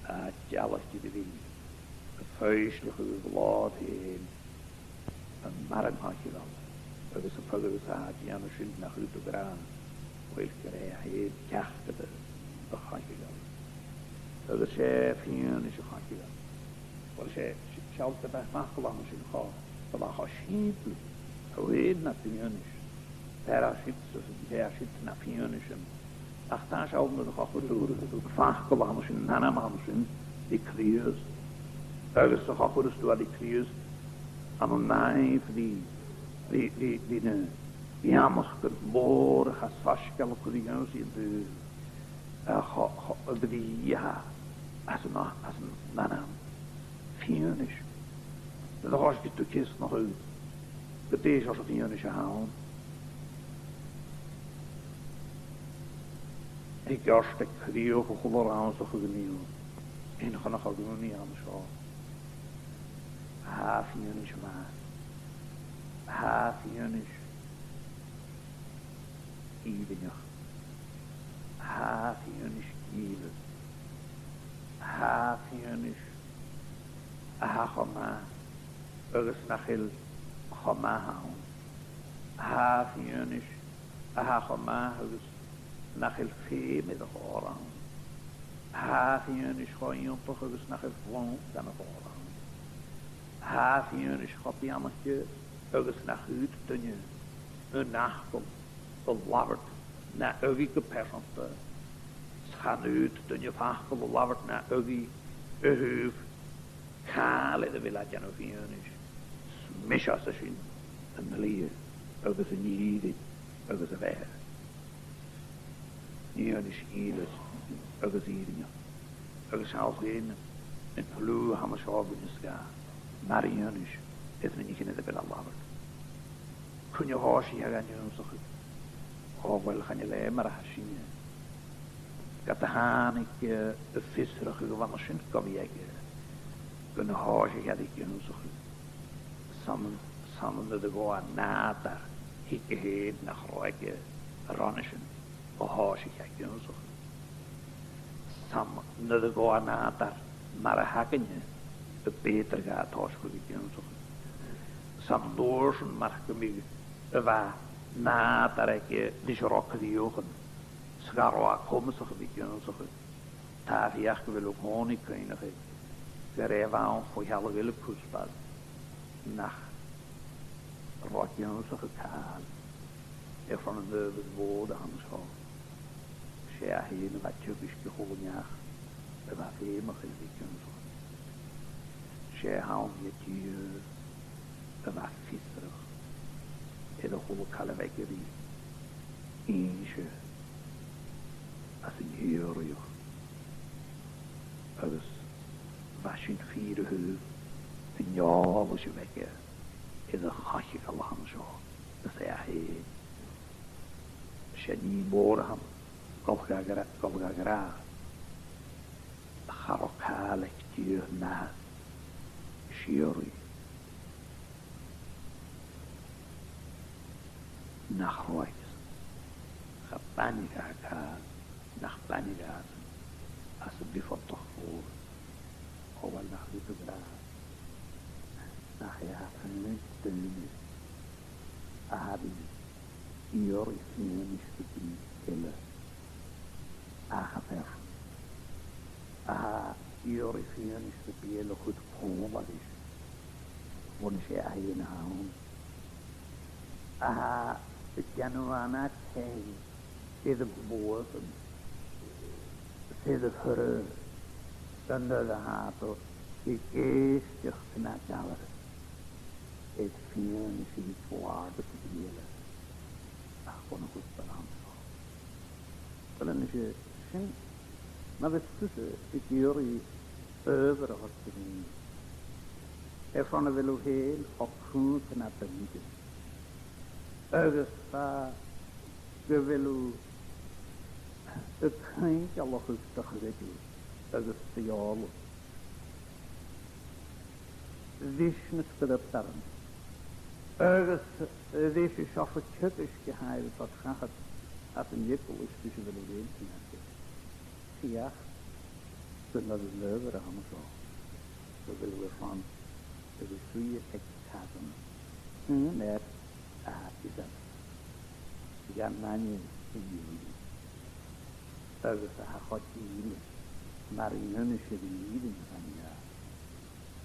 a dealaichte ri bhith a' foillseachadh a ghlòir fhèin, mar an Caidh a' Ghàidheal, agus am feadhainn a tha a' dèanamh sin nach fhaod a ràdh, uill, gur e a th' air ceachdaire a' Chaidh a' Ghàidheal. Agus 's e fianais a' Chaidh a' Ghàidheal. Uill, 's e, 's e, seall gu bheil facal ann an sin cho, gu bheil e cho sìmplidh, tha e fhèin na fianais. Bheir e siud, bheir e siud na fianaisean. Ach tha seo ann an cho-chur-, facal ann an sin, an t-ainm ann an sin, ri Crìosd. Agus a cho-chuireas tu ri Crìosd, ann an aimhrei, ri, ri, ri na beannachdan mòra a tha soisgeul a' cur a dh'ionnsaigh an t-saoghail. A cho-, cho-, a bhrìgh às an, às an ainm. Fianais. Nuair a thòisicheas tu ceasnachadh gu dè seòrsa fianais a th' ann, thig ort aig crìoch a h-uile rannsachadh a nì thu, aon chun a' chomhghleacaidh ann an seo. Tha fianais math. Tha fianais fhìrinneach. Tha fianais gile. Tha fianais a tha cho math agus nach eil cho math ann. Tha fianais a tha cho math agus nach eil feum air a chòir ann. Tha fianais cho iongantach agus nach eil fonn dhan a' chòir ann. Tha fianais cho beannaichte agus nach fhaod duine an fhacal a labhairt na aghaidh gu pearsanta. 'S chan fhaod duine facal a labhairt na aghaidh a thaobh càil air a bheil e a' dèanamh fianais. 'S mise às a sin an t-slighe agus an fhìrinn agus a' bheatha. Fianais gile agus fhìrinneach. Agus seall fhèin an cliù a th' ann an seo dhuinne sgàth, mar fhianais air na nithean air a bheil e a' labhairt. Cuin a thòisich e gan ionnsachadh? O uill, chan eil e mar a tha sinne. Ged a thàinig, eh, am fiosrachadh a bh' ann an sin gu bhith aige, gun a thòisich e ag ionnsachadh. 'S ann, 's ann nuair a ghabh e nàdar thuige fhèin nach robh aige roimhe sin a thòisich e ag ionnsachadh. 'S ann nuair a ghabh e nàdar mar a th' againne a b' fheudar dha tòiseachadh ag ionnsachadh. 'S ann an uair sin mar gum biodh a bha nàdar aige leis an robh crìochan, 's cha robh e comasach a bhith ag ionnsachadh. Tha e a' feuchainn gu bheil e an-còmhnaidh cuimhneachadh gur e a bh' ann fo shealladh eile cuspair nach robh ag ionnsachadh càil airson an adhbhar mhòr a th' ann an seo. 'S e e fhèin a bha teagasg a h-uile neach a bha feumach air a bhith ag ionnsachadh. 'S e a th' ann gu dearbh a bha fiosrach air a h-uile càil a bh' aige ri innse às an t-sìorraidheachd. Agus bha sin fìor a thaobh an eòlais a bh' aige air a' choitheanal a th' ann an seo, is e e fhèin. 'S e nì mòr a th' ann, a' dol ga ghràdh, a' dol ga ghràdh. Cha robh càil aig Dia na sìorraidh nach robh aigesan. Cha b' aithne dha càil nach b' aithne dhàsan às an liofatach mhòr. O uill, nach eil e ag ràdh nach e a th' ann an daoine a tha ag iarraidh fianais ri bith eile ach am fear sin, a tha ag iarraidh fianais ri bith eile a chur còmhla ris, bhon 's e e fhèin a th' ann. A tha a' dèanamh an-taigh air a' bhuaidh sin, 's air a' phruth, an uair a tha iad ag èisteachd na gabhail air fianais ri bith eile ach bhon a' chuspair ann an seo. Uill, a-nis, sin, ma bhios tusa ag iarraidh adhbhar a thoirt dhuinn, airson a bheil thu fhèin cho cunntadh na duine, agus, a, gu bheil thu a' cuingealachadh do chreideamh agus d' eòlas. Ris na sgriobtaran. Agus, eh, ris an seòrsa teagaisg a tha air a bhith seachad às an eaglais ris a bheil thu fhèin a' cuimhneachadh. Feuch gun robh an adhbhar a th' ann an seo, gu bheil thu airson a bhith suidhe aig casan, aon fhear a tha eadar dha mhàthair a dhèanamh, agus a tha cho dìleas mar fhianais ri fhìrinn a bh' ann.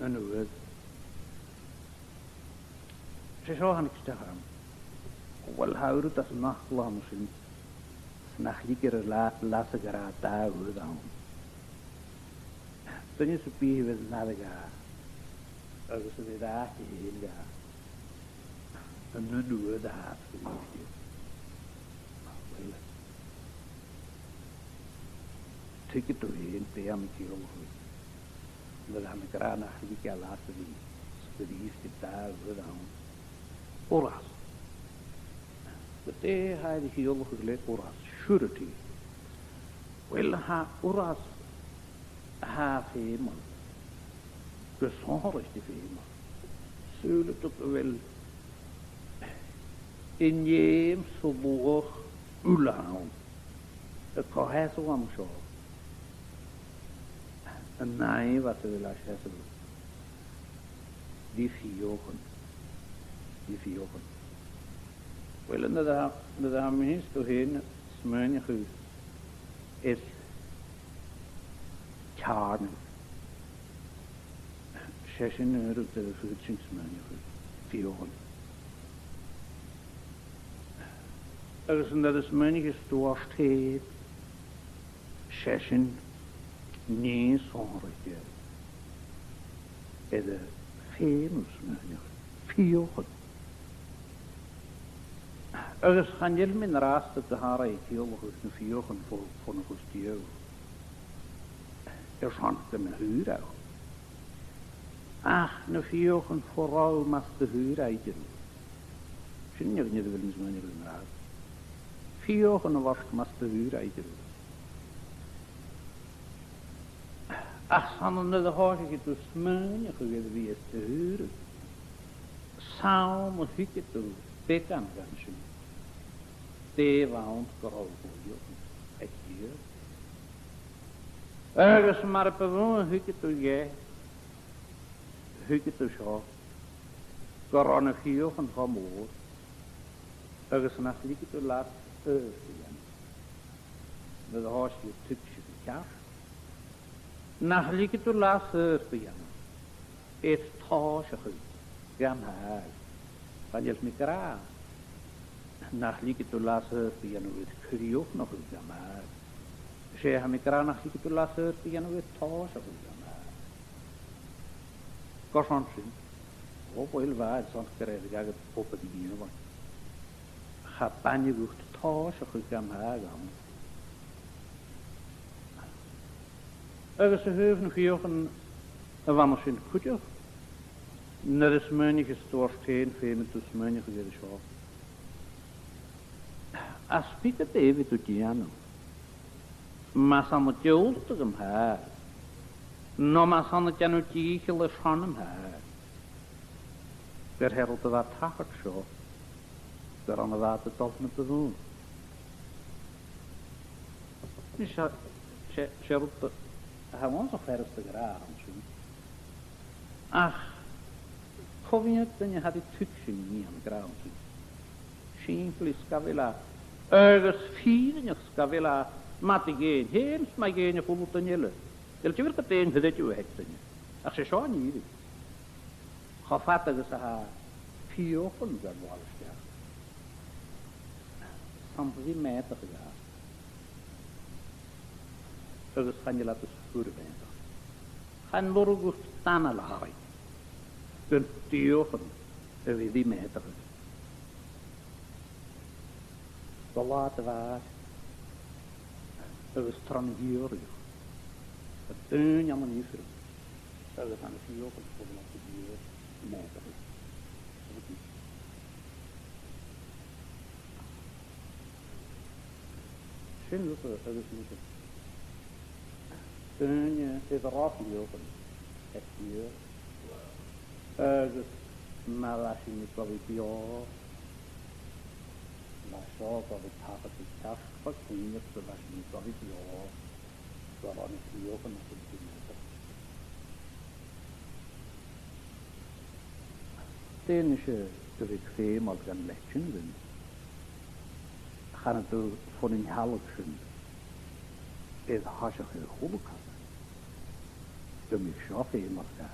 an uair. 'S e seo a thàinig a-steach orm. Uill, tha uiread às an ath-latha an sin. nach leigear a la-, leas a ghràdh dà uair ann. Duine sam bith a bhios an aire dha, agus a bhios àite fhèin dha, an aon uair a tha iad a' faicinn. Uill, tuigidh tu fhèin dè tha mi a' ciallachadh. Nuair a tha mi ag ràdh nach leigear leas a bhith sgrìobhte dà uair ann. Urras. Gu dè tha e a' ciallachadh le urras? Surety. Uill, tha urras, tha e feumail. Gu sònraichte feumail. Saoilidh tu gu bheil an fheum 's an luach uile ann. A' co-sheasamh an seo. An aon rud a bhios a' seasamh. Ri fiachan. Ri fiachan. Uill, nuair a, nuair a tha mi fhìn 's tu fhèin a' smaoineachadh air ceàrnaidh, 's e sin an rud a dh'fhaodadh sinn smaoineachadh, fiachan. Agus nuair a smaoinicheas tu ort fhèin, 's e sin an aon sònraichte air a' feumail smaoineachadh, fiachan. Agus chan eil mi an-dràsta gu h-àraidh a' ciallachadh na fiachan fo, fo na chosg Dia. Airson gun do shaor thu. Ach na fiachan fo ràdh mas do shaor iad thu. Sin an rud a bheil mi a' smaoineachadh an-dràsta. Fiachan a bhith ort mas do shaor iad thu. Ach 's ann nuair a thòisicheas tu a' smaoineachadh air a bhith air do shaoradh, 's ann a thuigidh tu beagan dhen sin. Dè bh' ann gu robh fiachan aig Dia. Agus mar bu mhotha a thuigidh tu dheth, thuigidh tu seo, gun robh na fiachan cho mòr, agus nach leigeadh tu leas air a dhèanamh. Nuair a thòisicheas tu a' tuigsinn gu ceart, nach leigeadh tu leas air a dhèanamh, air tòiseachadh gam fàidh. Chan eil mi ag ràdh nach leigeadh tu leas air a dhèanamh, air crìochnachadh gam fàidh. 'S e, tha mi ag ràdh nach leigeadh tu leas air a dhèanamh, air tòiseachadh gam fàidh. Gu sònraichte. O, uill, bha, airson gur e a bh' agad obair a dhèanamh. Cha b' aithne dhut tòiseachadh gam fàidh ann. Agus a thaobh na fiachan a bh' ann an sin cuideachd, nuair a smaoinicheas tu ort fhèin, feumaidh tu smaoineachadh air seo. Às biodh dè bhiodh tu a' dèanamh, mas ann an diùltadh am fàidh, no mas ann an dèanamh dìcheall airson am fàidh, gur e rud a bha a' tachairt seo, gur ann a bha iad a' dol na bu mhotha. Nis, 's e, 's e, 's e rud a tha uabhasach furasta a ràdh an sin. Ach cò mheud duine a tha ri tuigsinn an nì a tha mi ag ràdh an sin? Sìmplidh sgafaidh leat, agus fìrinneach sgafaidh leat, ma do dheidhinn fhèin 's ma dheidhinn a h-uile duine eile. Eil, dè bheil gu dè an creideamh a th' aig duine. Ach 's e seo an fhìrinn. Cho fada agus a tha fiachan gam mharbhadh a-steach, 's ann a bhios meudachadh aca. Agus chan eil iad a' sguir meudachadh. Chan urrainn dhut d' anail a tharraing gun fiachan a bhith ri meudachadh. Gu latha do bhàis agus tron t-sìorraidheachd, a' dùnadh ann an ifrinn, agus tha na fiachan a' fulang gu dìreach meudachadh. Sin rud a, agus mise. Duine a bha ro fiachan air Dia, agus ma bha sinn gu bhith beò, ma seo gu bhith tachairt ri teachd fo cuimhneachadh, ma bha sinn gu bhith beò, gun robh na fiachan a' cur sinn air. Dè a-nis a bhiodh feumail dhan leithid sin dhuinn? Chanadh tu fon an t-sealladh sin air thoiseach air a h-uile càil gum biodh seo feumail dha.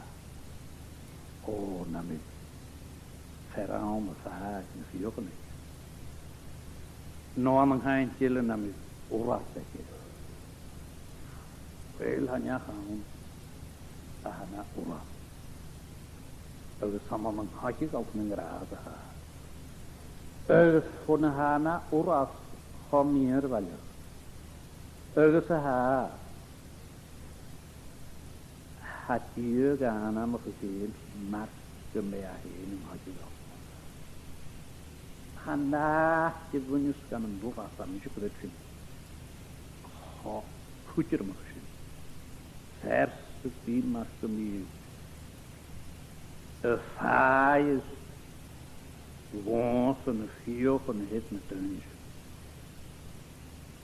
O, nam biodh fear ann a phàigheadh na fiachan aige. No ann an càint eile, nam biodh Uireas aige. Uill, tha neach ann a tha na uireas. Agus tha mi an coiseachd a' ghràdh a tha. Agus bhon a tha na uireas cho mìorbhaileach agus a tha, tha Dia gan ainmeachadh fhèin mar gum b' e e fhèin an coiseachd. Chan fhaigh thu a-mhàin gun an uireas a tha mise a' creidsinn cho cudromach sin. Fear sam bith mar gum biodh a' fàs làn de na fiachan a th' aig na daoine sin.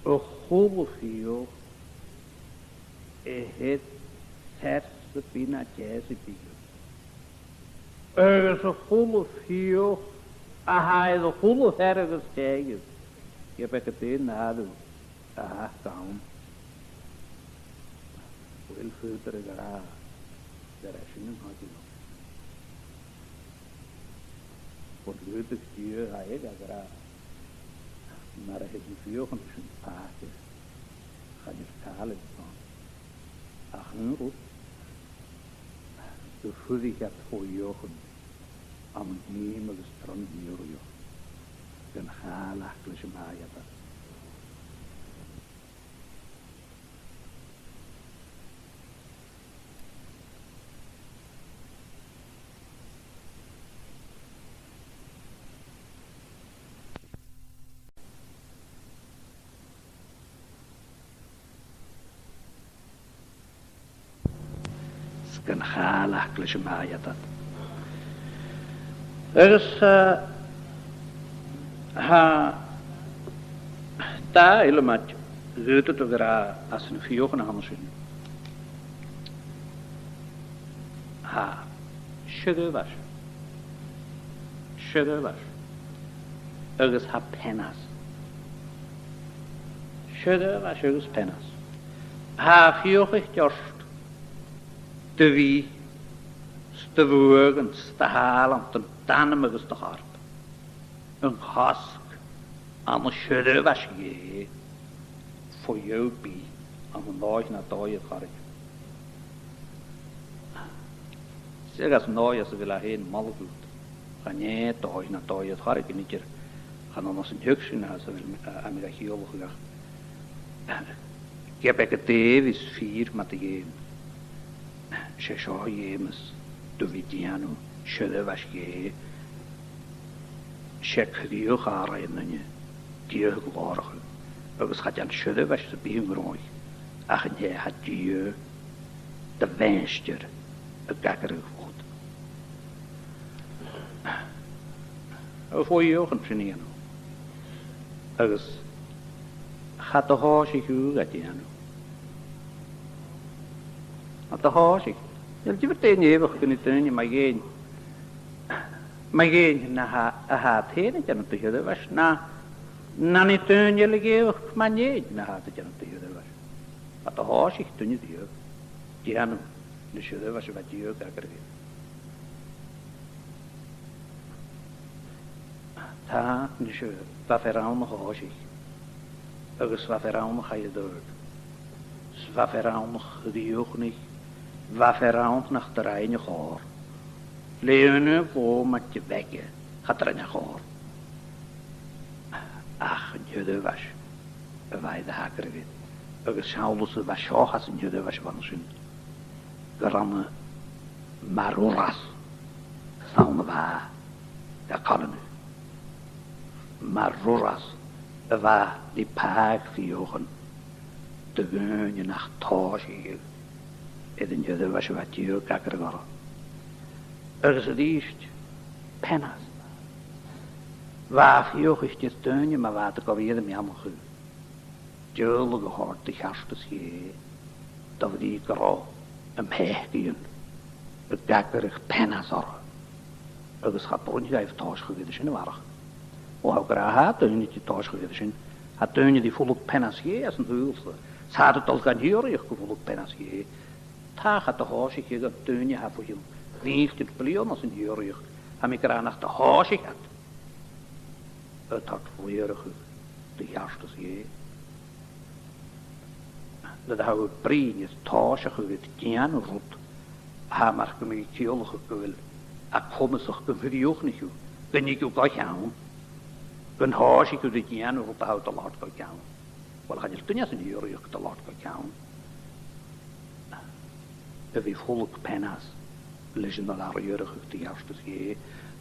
A h-uile fiach a th' aig fear sam bith na tèid a bhith. Agus a h-uile fiach a th' aig a h-uile fear agus tè, ge b' e dè an àireamh a th' ann. Uill, faodar a ràdh gur e sin an coiseachd. Bhon a dh'fhaodadh Dia a dhèanamh gu ràdh, mura tèid na fiachan sin fhathast, chan eil càil air a shon. Ach an rud, gu fuirich iad fo fhiachan ann an ìm agus tron t-sìorraidheachd, gun chàil aca leis a' mhaighdeann. 'S gun chàil aca leis a' mhaighdeann. Agus, eh, tha dà eileamad a dh'fhaodadh tu a ràdh às na fiachan a th' ann an sin. Tha seirbheis. Seirbheis. Agus tha peanas. Seirbheis agus peanas. Tha fiachainn ort do bhith, 's do bhuadhan, 's do shàilean, d' anam agus do chorp. An cosg ann an seirbheis Dhè fo dhòigh bith ann an dòigh no dòigh air choreigin. 'S e às an dòigh às a bheil e fhèin a' moladh dhut, chan e dòigh no dòigh air choreigin idir, chan ann às an tuigse sin às a bheil mi, a, a bhith ga chiallachadh ach ge b' e dè bhios fìor ma-thà dheth, 's e seo a dh'fheumas tu bhith dèanamh, seirbheis Dhè, 's e crìoch òrain an duine, Dia a ghlòrachadh, agus cha dèan seirbheis sam bith an gnothach ach an tè a tha Dia do mhaighstir ag eacaraiche dhut. Agus fo fhiachan sin a dhèanamh. Agus cha do thòisich thu ga dhèanamh. Cha do thòisich. Chan eil diofar dè an èigheach gun an duine mu dheidhinn, mu dheidhinn na tha, a tha thu fhèin a' dèanamh do sheirbheis, no, no an duine eile ag èigheach mu dheidhinn na tha thu a' dèanamh do sheirbheis. Cha do thòisich duine riamh dèanamh na seirbheis a bha Dia ag eacaraiche. Tha, nise, bha fear ann a thòisich, agus bha fear ann a chaidh air adhart, 's bha fear ann a chrìochnaich, bha fear ann nach do rinn a chòir. Le aon mhodh no dhà, cha do rinn e a chòir. Ach an t-seirbheis a bha air a h-eacaraiche, agus seall thusa, bha seo às an t-seirbheis a bh' ann an sin, gun robh e mar uireas 's ann a bha e ga choileanadh. Mar uireas a bha e ri pàigheadh fiachan de dhaoine nach tòisich air an t-seirbheis a bha Dia ag eacaraiche orra. Agus a-rithist, peanas. Bha e a' fiachainn air daoine ma bha iad gu bhith air am beannachadh, dealbh a thoirt de cheartas Dhè, do bhrìgh gun robh am peacaidhean ag eacaraiche peanas orra. Agus cha b' urrainn dhaibh tòiseachadh air sin a bharrachd. O, tha gu robh, tha daoine ri tòiseachadh air sin, tha daoine ri fulang peanas Dhè às an t-saoghal-sa. 'S tha iad a' dol dhan t-sìorraidheachd gu fulang peanas Dhè. Tha, cha do thòisich iad, daoine a tha bho chionn mìltean bliadhna às an t-sìorraidheachd, tha mi ag ràdh nach do thòisich iad a' toirt riarachadh do cheartas Dhè. Nuair a tha thu a' bruidhinn is tòiseachadh air dèanamh rud a tha mar gum biodh tu a' ciallachadh gu bheil e comasach gun cuidichidh thu, gun tig thu gu ceann, gun tòisichidh tu ri dèanamh rud a tha thu a' dol gu ceann. Uill, chan eil duine san iarraidh a' dol gu ceann. A bhith a' fulang peanas leis an dol a riarachadh do cheartas Dhè,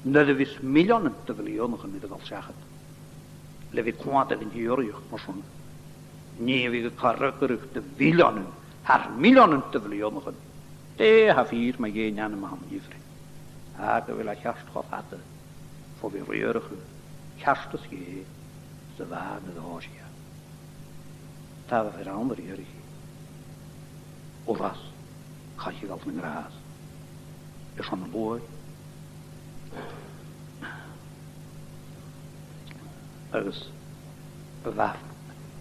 nuair a bhios milleanan de bhillionachan air a dhol seachad. Le bhith a' coimhead air an t-iarraidh mar sin, nì a bhith a' cur-, cur-, de mhilleanan, thar mhilleanan de bhillionachan. Dè tha fìor mu dheidhinn anam a th' ann an Ifrinn? Tha gu bheil e cheart cho fada bho bhith a' riarachadh ceartas Dhè 's a bha e nuair a thòisich e. Tha e a' faireachdainn ri uras, caitheamh na ngràs airson an t-sluaigh. Agus bha,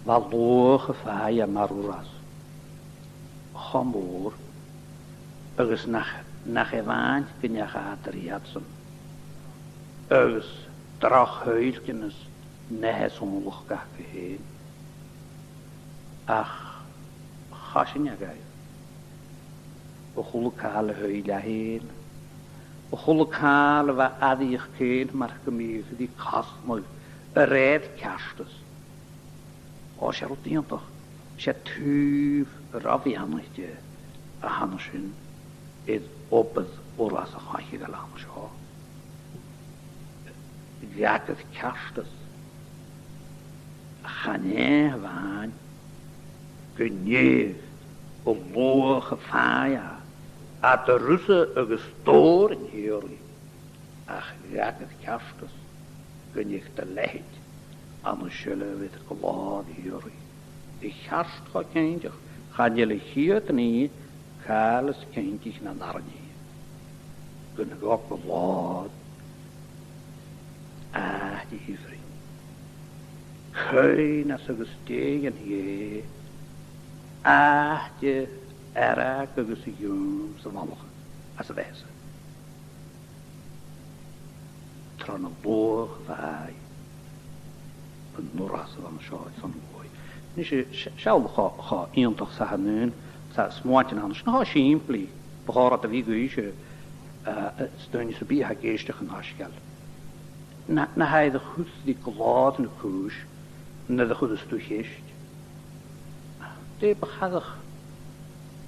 bha luach a' fàidh mar uras cho mòr, agus nach, nach e a-mhàin gun deach iad air iadsan, agus droch thoillteanas na h-easonalachd aca fhèin. Ach chaidh sin a ghabhail. A h-uile càil a thoil leatha fhèin, a h-uile càil a bha airidh aca fhèin mar gum biodh iad a' cosnadh a rèir ceartas. O, 's e rud iongantach, 's e taobh ro-mheadhanaichte a th' ann an sin air obair uras a' chaitheamh a th' ann an seo. Dh'fhàg iad ceartas, chan e a-mhàin gun deigheadh an luach a' fàidh eadar thusa agus tòrr an t-iarraidh, ach dh'fhàg iad ceartas gun deigheadh do leithid ann an seilbh air glòir an t-iarraidh. A cheart cho cinnteach, chan eil a' chiad nì càil as cinntiche na an dàrna nì, gun gabh glòir àite Ifrinn, caoineas agus dèidheadh Dhè, àite fhearg agus a ghiùm sa mhallachadh às a' bheatha-sa. Tron luach a' fàidh an uras a bh' ann an seo airson an t-sluaigh. Nise, se-, seall cho, cho iongantach 's a tha an aon, 's a tha smuaintean ann an sin, cho sìmplidh, bu chòir dhut a bhith ag innse, eh, eh, 's daoine sam bith a tha ag èisteachd an t-soisgeul. Na, na tha iad a' cur ri glòir na cùis, nuair a chuireas tu a' cheist, dè bu chòir,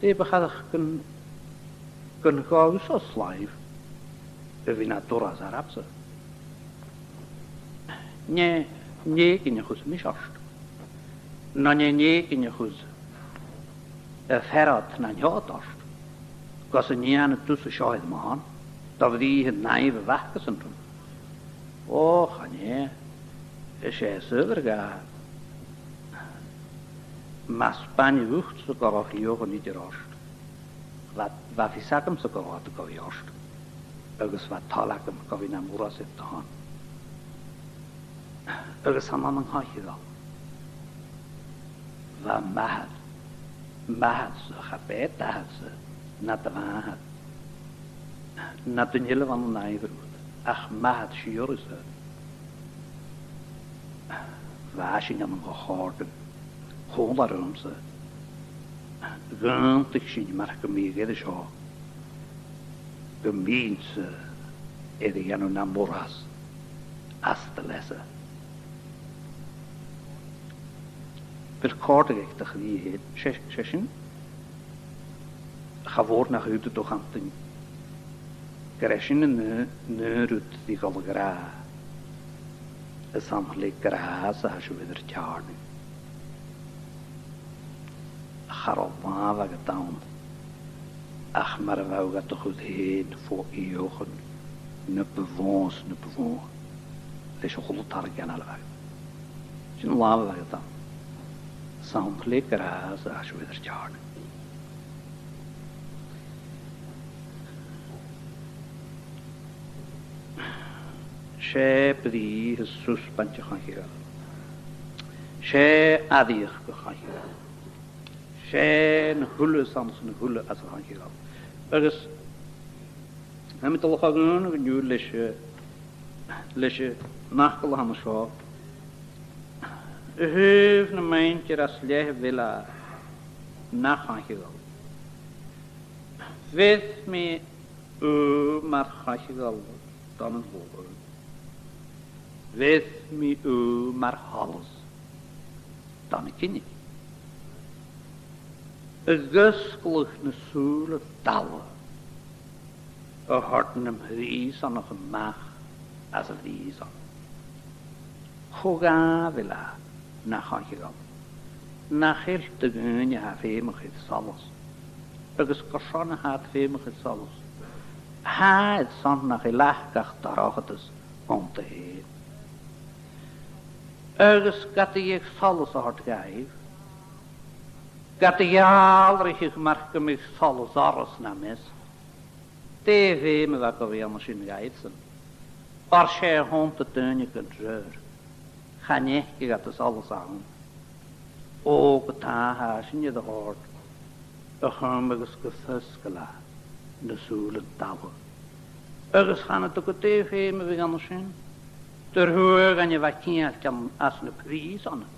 dè bu chòir gun, gun gabh thusa slaodh a bhith nad uras oirbhse? Nì, nì gin a chuireas mise ort. No nì, nì gin a chuireas, eh, fear-ort no an tè-ort ort, gus an dèan tusa seo air m' ann, do bhrìgh an nàimh a bh' acasan rium. O, chan e, 's e saoil a ghabh, mas bainidh thusa gu robh iad an idir ort, bha, bha fios agamsa gu robh iad gu bhith ort, agus bha toil agam gu bhith nam uras air do shon. Agus 's ann ann an caitheamh, bha m' athair, m' athair-sa, cha b' e d' athair-sa, no do mhàthair, no duine eile bhon an nàimhdean, ach m' athair sìorraidhse, bha sinn ann an co-chòrdadh còmhla riumsa. Dh'aontaich sinn mar gum biodh air seo, gum bithinn-sa air a dhèanamh nam uras às do leas-sa. A bheil còrdadh aig do chridhe fhèin? 'S e, 's e sin, cha mhòr nach fhaod thu a chantainn gur e sin an, an aon rud ri dhol a ràdh, is ann le gràs a tha sibh air ur teàrnadh. Cha robh làmh agad ann, ach mar a bha thu gad chur fhèin fo fhiachan na bu mhotha 's na bu mhotha leis a h-uile toradh gun a bh' agad. Sin an làmh a bh' agad ann. 'S ann le gràs a tha sibh air ur teàrnadh. 'S e brìgh is susbaint a' chaitheamh. 'S e airidheachd a' chaitheamh. 'S e na h-uile, 's ann 's na h-uile às a' chaitheamh. Agus tha mi a' dol a chur an-diugh leis, eh, leis, eh, an fhacal a th' ann an seo. A thaobh na muinntir às leth a bheil e, na chaithe-ghabhail. Bheir mi thu mar chaithe-ghabhail dhan an t-sluagh. Bheir mi thu mar sholas dhan a' chinneadh. A dh'fhosgladh na sùla dalla, a thoirt nam phrìosanach a-mach às a' phrìosan. Cho gàbhail a tha na chaithe-ghabhail, nach eil do dhaoine a tha feumach air solas, agus carson a tha iad feumach air solas? Tha iad son nach eil aca ach dorchadas annta fhèin. Agus ged a dh'fheuch solas a thoirt dhaibh, ged a dh'fhalraicheadh mar gum biodh solas orras nam measg, dè a' bheum a bha gu bhith an sin dhaibhsan? Oir 's e a th' annta daoine gun t-saor, chan fhaiceadh iad an solas ann. Ò, ge-tà, tha sin air a thoirt a-chum agus gum fosgail e na sùilean dalla. Agus chan eil dad gu dè a' bheum a bhiodh ann an sin. Dar thuath, ged a bha ceangailt ann às na prìosanaich,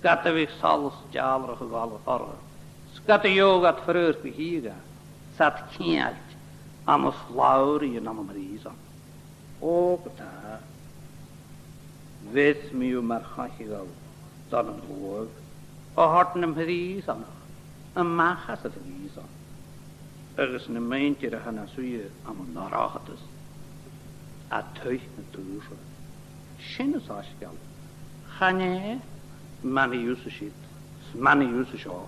ged a bhiodh solas dealrach a' gabhail orra, 's ged a gheibheadh iad feur gu h-ìre, 's iad ceangailt ann an slabhraidhean ann am prìosan. Ò, ge-tà, bheir mi thu mar chaithe-ghabhail dhan an t-sluagh, a thoirt nam prìosanach a-mach às a' phrìosan, agus na muinntir a tha na suidhe ann an dorchadas à taigh na tùise. Sin an soisgeul. Chan e, manaidh thusa siud, 's manaidh thusa seo,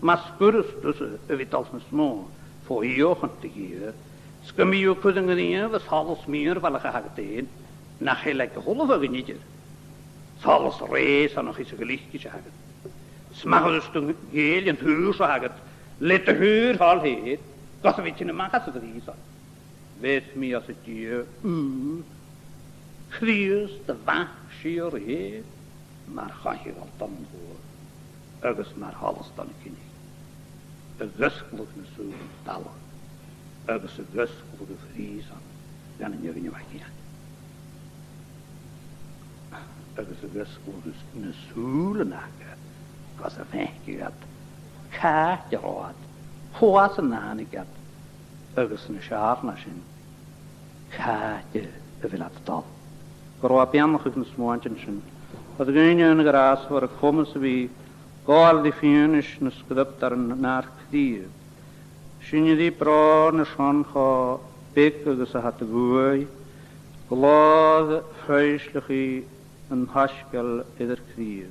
mas urrainn dhutsa a bhith a' dol nas motha fo fhiachan do Dhia, 's gum bi thu a' cur an gnìomh is solas mìorbhaileach a th' agad fhèin, nach eil aig a h-uile fear gun idir. Solas reusanach is a' ghliocais a th' agad. 'S math a bhios do gèilleadh an tùise a th' agad le do shaor thoil fhèin, gus a bhith a' tighinn a-mach às a' phrìosan. Bheir mi às an Dia, ù, Crìosd, a Mhac sìorraidh, mar chaithe-ghabhail dhan t-sluagh, agus mar sholas dhan a' chinneadh, a dh'fhosgladh na sùilean dalla, agus a dh'fhosgladh a' phrìosan dhan an fheadhainn a bha ceangailte. Agus a dh'fhosgladh na sùilean aca, gus am faiceadh iad càit an robh iad, cò às an tàinig iad, agus nas fheàrr na sin, càit a bheil iad a' dol. Gun robh e a' beannachadh na smuaintean sin. Thoir dhuinne an gràs a bhith a' cumail 's a bhith a' gabhail ri fianais na sgriobtar nar cridhe. Sinn ri bròn airson cho beag agus a tha do bhuaidh, glòir foillseachaidh an t-soisgeil air ar cridhe.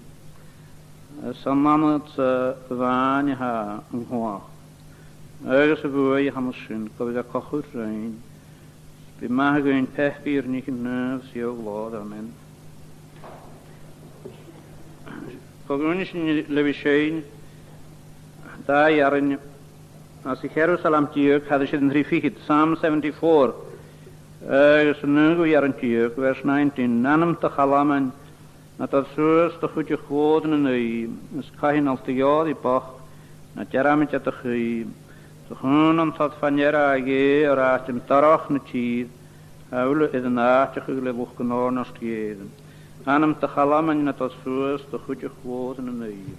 Is ann annad-sa a-mhàin a tha an cumhachd, agus a' bhuaidh a th' ann an sin, gu bheil e a' còrdadh rinn. Bi math againn peacaich air nithean naomh 's dhìochuimhneachadh. Amen. Gu gcuimhne sinn le bhith a' seinn dà earrainn às a' cheathramh Salm deug, thairis air an trì fichead, Psalm seventy-four, agus an naoidheamh earrann deug, verse nineteen. Anam do Chalmain, na toir suas do chuideachd mhòr nan aghaidh, is coitheanal do dh'òraidh bochd na dearmaid de do chaoidh. Do chùmhnant toir fa-near, a Dhè, oir àiteam dorch na tìr, tha uile air an àiteachadh le luchd an fhòirneart gheur. Anam do Chalmain, na toir suas do chuideachd mhòr nan aghaidh.